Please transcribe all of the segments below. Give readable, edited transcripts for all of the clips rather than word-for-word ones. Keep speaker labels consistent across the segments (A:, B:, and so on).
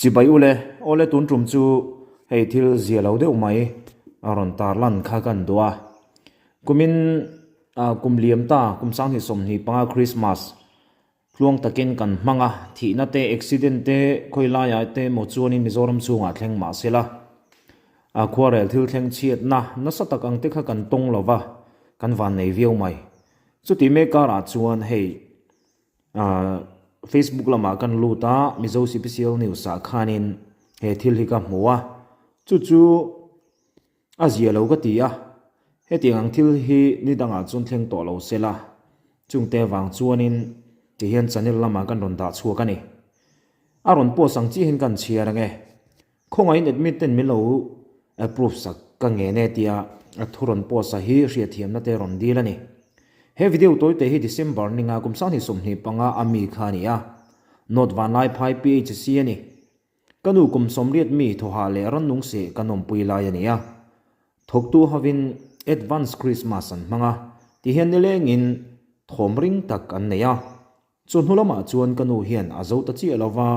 A: Chibai ule, awle tun tum chu hei thil zia lo deuh mai a rawn tar lan kha kan duh a. Kumin kum liam ta kum 2025 Christmas tluang takin kan hmang a, thihna te, accident te, khawi laiah te emaw chuanin Mizoram chhungah thleng mah se la. A khuarel thil thleng chhiatna nasa tak ang te kha kan tawng lo va, kan van nei viau mai. Chutih mek karah chuan hei Facebook lamah kan lut a, Mizo Sipisial News ah khanin he thil hi ka hmu a, chu chu a zia lo ka ti a, hetiang ang thil hi ni dangah chuan thleng tawh lo se la, chungte vang chuanin tihian channel lamah kan rawn dah chhuak a ni. A rawn post ang chiahin kan chhiar ange. Khawngaihin admit ten min lo approve sak ka ngen e tia a thu rawn post a hi hriatthiamna te rawn dil a ni. He video tawite hi December ninga kum 2025 a mi kha a ni a, North Vanlaiphai PHC a ni. Ka nu kum 80 mi thawhah leh rannung seh kan awmpui lai a ni a. Thawktu hovin Advance Christmas an hmang a, tihian nilengin thawm ring tak an nei a. Chu hnu lamah chuan ka nu hian a zo ta chiah lo va,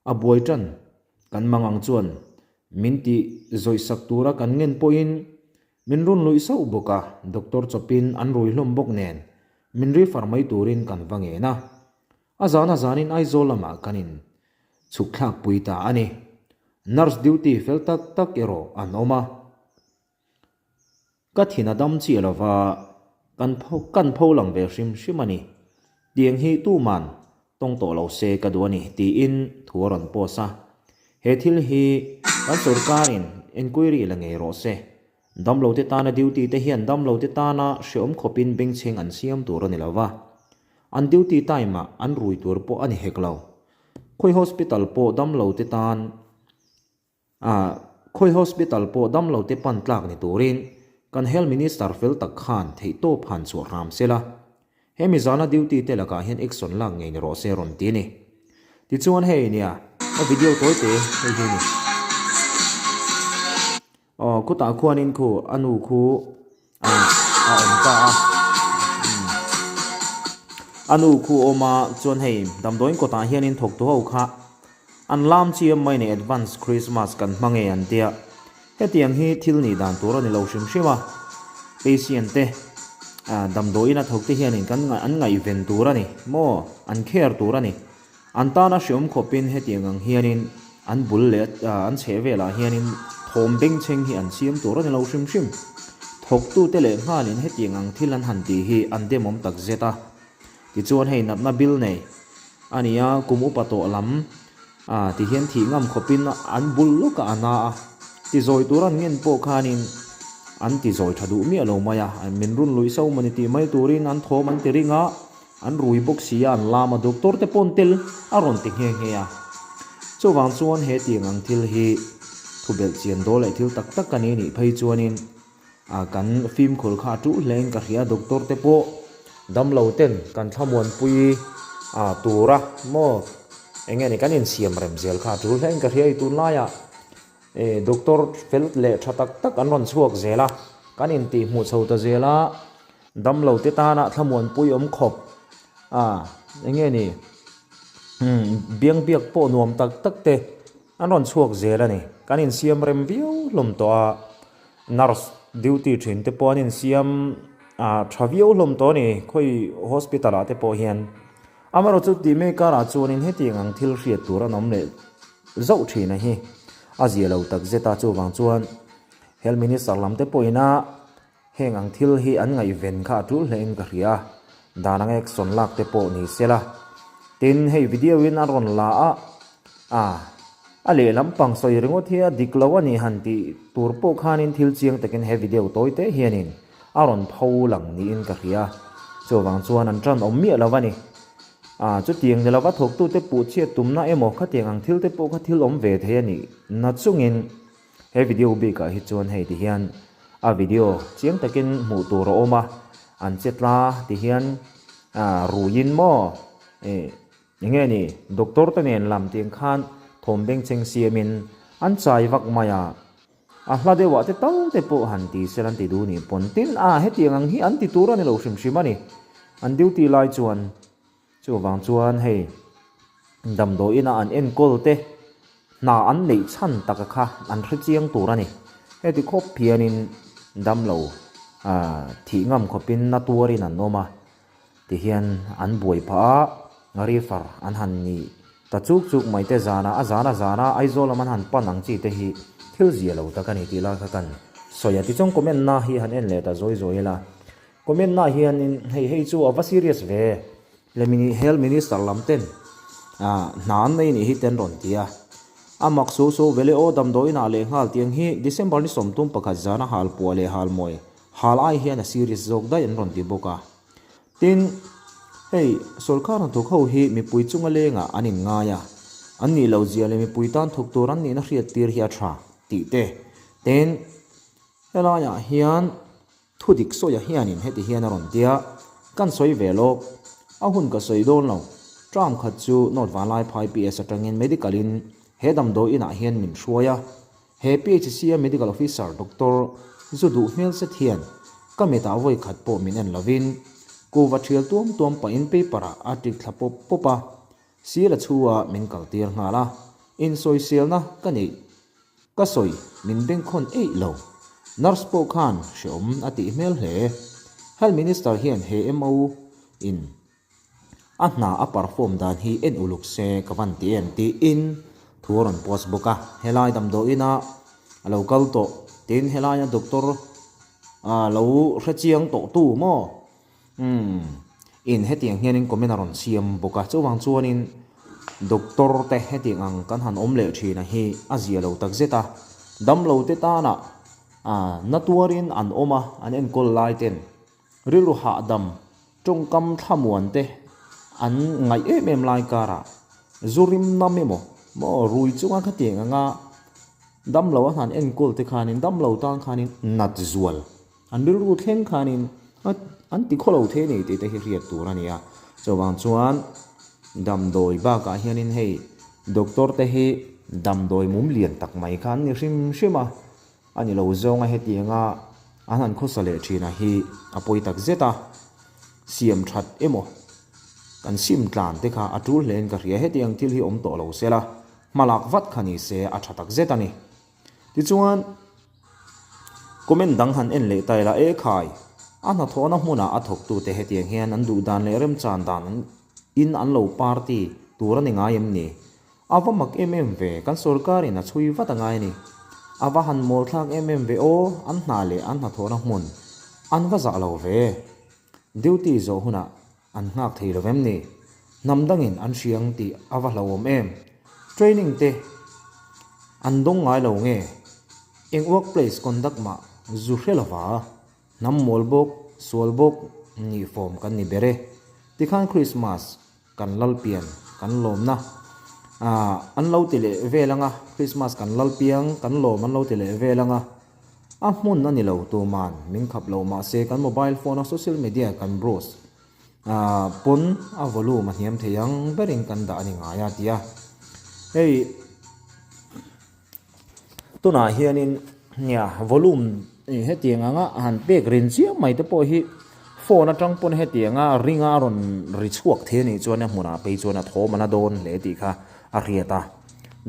A: a buai tan kan mang ang chuan min ti zawih sak tura kan ngen pawhin min rawn luih sauh bawk a, doctor chawpin an rui hlawm bawk nen min refer mai turin kan va ngen a. A zan a zanin Aizawl lamah kan in chhuk thlak pui ta a ni. Nurse duty fel tak tak erawh an awm a. Ka thin a dam chiah lo va, kan pho kan pho lang ve hrim hrim a ni. Tiang hi tuman tawng tawh lo se ka duh a ni, tiin thu a rawn post a. He thil hi kan sorkarin enquiry la ngei rawh se. Damlote tana duty te hian damlote tana hreawm khawpin bengchheng an siam tur a ni lo va. An duty time ah an rui tur pawh a ni hek lo. Khawi hospital pawh damlote tan A, khawi hospital pawh damlo te pan tlak ni turin kan Health Minister fel tak khan theihtawp han chhuah hram se la. He mizana duty te lakah hian action lak ngei ni rawh se rawn ti a ni. Tichuan hei nia, a video tawi te hei hi a ni. Aw, khutah khuanin khu a nu khu a awm ta a. A nu khu awm a, chuan hei damdawiin kawtah hianin thawktu ho kha an lam chiam mai nei advance Christmas kan hmang e an tia. Hetiang hi thil nih dan tur a ni lo hrim hrim a, patient te damdawiin a thawkte hianin kan an ngaihven tur a ni maw, an care tur a ni. An tana hreawm khawpin hetiang ang hianin an bul leh an chheh velah hianin thawm bengchheng hi an siam tur a ni lo hrim hrim. Thawktute leh nghalin hetiang ang thil an han tih hi an demawm tak zet a. Tichuan hei natna bil nei a ni a, kum upa tawh lam ti hian thih ngam khawpin an bul lawkah a na a. Tizawi tur an ngen pawh khanin an tizawi tha duh miah lo mai a, min run luih so mawni tih mai turin an thawm an ti ring a. An rui bawk si a, an lam a, doctor te pawn tel a rawn ti nghe nghe a. Chuvang chuan he tiang ang thil hi thu belh chian dawl leh thil tak tak a ni nih phei chuanin a kan fimkhur kha a tuh hlein ka hria, doctor te pawh damlo ten kan thlamuanpui a tur a maw eng nge ni kan insiam rem zel kha a tul hlein ka hria i tunlaiah e doctor fel leh tha tak tak an rawn chhuak zel a, kan intihhmuh chho ta zel a. Damlo te tana thlamuanpui awm khawp a eng nge ni umm biang biak pawh nuam tak tak te an rawn chhuak zel a ni. Kan insiam rem viau hlawm tawh a, nurse duty thin te pawh an insiam ah tha viau hlawm tawh a ni khawi hospital ah te pawh hian. Amaherawhchu tih mek karah chuanin hetiang ang thil hriat tur an awm leh zauh thin a hi a zia lo tak zet a, chuvang chuan health minister lam te pawhin a Heng ang thil hi an ngaihven kha a tul hlein ka hria a, dan anga action lak te pawh ni sela. Tin, hei video in a rawn la a, a a lehlam pang sawi ringawt hi a dik lo a ni han tih tur pawh khanin thil chiang takin he video tawi te hianin a rawn pho lang niin ka hria. Chuvang chuan an tan awm miah lo a ni. A, chutiang ni lova thawktute puh chhiat tumna emaw khatiang ang thil te pawh kha thil awm ve thei a nih na chungin He video bikah hi chuan hei ti hian a video chiang takin hmuh tur a awm a, an che tla ti hian ah ruiin maw ih eng nge ni doctor te nen lam tiang khan thawm bengchheng siamin an chai vak mai a, a hla deuhah te tal te pawh han ti sel an ti duh nih pawn tin a hetiang ang hi an ti tur a ni lo hrim hrim a ni, an duty lai chuan chuvang chuan hei damdawiin a an enkawl te. Hna an neih chhan taka kha an hre chiang tur a ni. Heti khawp hianin damlo thih ngam khawpin na tuarin an awm a, tihian an buai phah a, refer an han ni ta chuk chuk mai te zana a zana zana Aizawl lam an han pan ang chi te hi thil zia lo tak a ni tih lai kha kan sawi a. Tichuan comment na hi han en leh ta zawi zawi ila, comment na hianin hei hei chu a va serious ve. Lemini Health Minister lam ten hna an nei nih hi ten rawn ti a. A mak su su vele aw damdawiin ah leh nghal tiang hi December ni 31 zana hal puah leh hal mawi hal ai hian a serious zawk daih an rawn ti bawk a. Tin, hei sorkar hnathawk ho hi mipui chunga lengah an in ngai a, an nih loh zia leh mipui tan thawk tur an nihna hriat tir hi a tha tih te. Tin, helaiah hian Thu dik sawia hianin heti hian a rawn ti a, Kan sawi ve lawk. A hun ka sawi dawn lo. Term khat chu North Vanlaiphai PS atangin medical in he damdawi inah hian min hruai a. He PHC a medical officer Doctor zu duh hmel set hian ka mitah vawi khat pawh min en lovin kuhva thial tuam tuam pahin paper ah a tik thla pawp pawp a. Sir a chhu a min kal tir nghal a. Insawiselna ka neih Ka sawi, min bengkhawn eih lo. Nurse pawh khan hreawm a tih hmel hle. Health Minister hian he MO in a hna a perform dan hi en uluk se ka van ti em tiin thu a rawn post bawk a. Helai damdawiin-a a lo kal tawh tiin helaia doctor a lo hrechiang tawh tu maw? Umm, in hetiang hianin comment a rawn siam bawk a, chuvang chuanin doctor te hetiang ang kan han awm leh thin a hi a zia lo tak zet a, damlo te tana na tuarin an awm a, an enkawl lai ten rilru hahdam tawngkam thlamuan te an ngaih em em lai karah zu rim nam emaw maw rui chunga khatiang anga damlo a han enkawl te khanin damlo tan khanin nat zual. An rilru thleng khanin an ti khaw lo thei a ni tih te hi hriat tur a ni a. Chuvang chuan damdawi bakah hianin hei doctor te hi damdawi mum lian tak mai kha an ni hrim hrim a, a ni lo zawnga hetianga an han khawsa leh thin a hi a pawi tak zet a, siam that emaw kan sim tlan te kha a tul hlein ka hria. Hetiang thil hi awm tawh lo sela hmalak vat kha ni se a tha tak zet a ni. Tichuan, comment dang han en leh ta ila, E khai, a hnathawhna hmunah a thawktute hetiang hian an duh dan leh remchan dan in an lo party tur a ni ngai em ni? A va mak em em ve, kan sorkarin a chhui vat a ngai a ni. A va han mawl thlak em em ve aw, an hna leh an hnathawhna hmun an va zah lo ve. Duty zawh hunah An nghak thei lo em ni? Hnam dangin an hriang tih a va hlauhawm em? Training te an dawng ngai lo nge? Eng workplace conduct mah zu hre lova hnam mawl bawk, sual bawk nih fawm kan ni ber e. Tikhan Christmas kan lal pian kan lawmna an lo ti leh vel anga, Christmas kan lal piang kan lawm an lo ti leh vel anga, A hmun a ni lo tuman min khap lo mahse kan mobile phone a social media kan browse pawn a volume a hniam thei ang berin kan dah a ni ngai a ti a. Hei tunah hianin nia volume hetiang anga han pek rin chiam mai te pawh hi phone atang pawn hetianga ringa a rawn ri chhuak thei a nih chuan a hmunah phei chuan a thawm a na dawn hle tih kha a hriat a.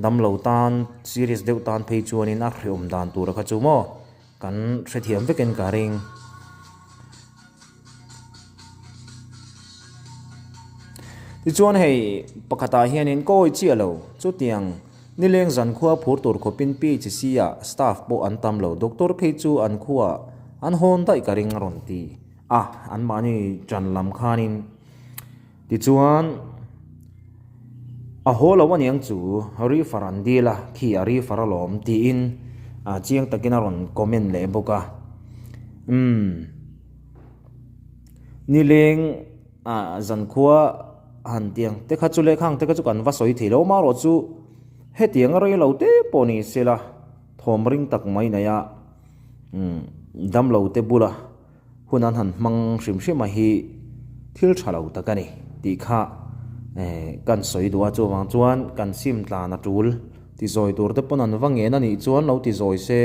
A: Damlo tan, serious deuh tan phei chuanin a hreawm dan tura kha chu maw kan hrethiam vekin ka ring. Tichuan hei pakhatah hianin ka awi chiah lo, chutiang nileng zankhua phur tur khawpin PHC ah staff pawh an tam lo, doctor phei chu an khuaah an hawn daih ka ring a rawn ti a, anmahni ṭan lam khanin. Tichuan, a haw lo aniang chu refer an dil a, khi a refer alawm tiin chiang takin a rawn comment leh bawk a. Umm, nileng zankhua han tiang te kha chu leh khang te kha chu kan va sawi thei lo marawh chu hetiang a rei lo te pawh ni sela thawm ring tak mai nei a, umm, damlo te bula. Hun an han hmang hrim hrim a hi thil tha lo tak a ni tih kha kan sawi duh a, chuvang chuan kan sim tlan a tul ti zawi tur te pawn an va ngen a nih chuan lo ti zawi se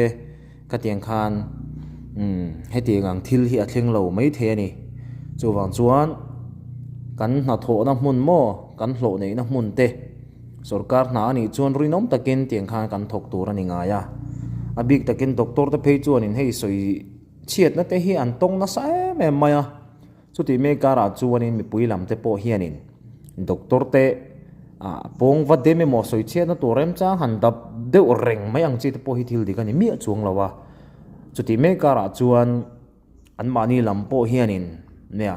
A: khatiang khan hetiang ang thil hi a thleng lo mai thei a ni. Chuvang chuan kan hnathawhna hmun maw kan hlawh neihna hmun te. Sorkar hna a nih chuan rinawm takin tiang khan kan thawk tur a ni ngai a. A bik takin doctor te phei chuanin hei sawi chhiatna te hi an tawng nasa em em mai a. Chutih mek karah chuanin mipui lam te pawh hianin doctor te ah pawng va dem emaw sawi chhiatna tur remchang han dap deuh reng mai ang chi te pawh hi thil dik a ni miah chuang lo a. Chutih mek karah chuan anmahni lam pawh hianin nia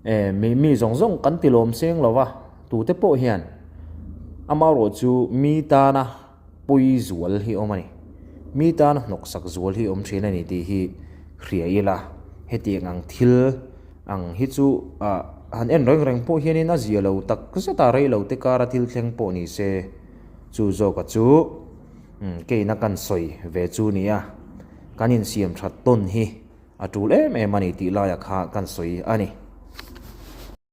A: eh mi mi zawng zawng kan ti lawm seng lo va tute pawh hian amaherawh chu mi tana pawi zual hi awm a ni. Mi tana hnawksak zual hi awm thin a ni tih hi hria ila hetiang ang thil ang hi chu ah han en reng reng pawh hianin a zia lo tak zet a rei lo te kara thil thleng pawh ni se chu zawka chu keina kan sawi ve chu nia kan insiam that tawn hi a tul em em a ni tih laiah kha kan sawi a ni.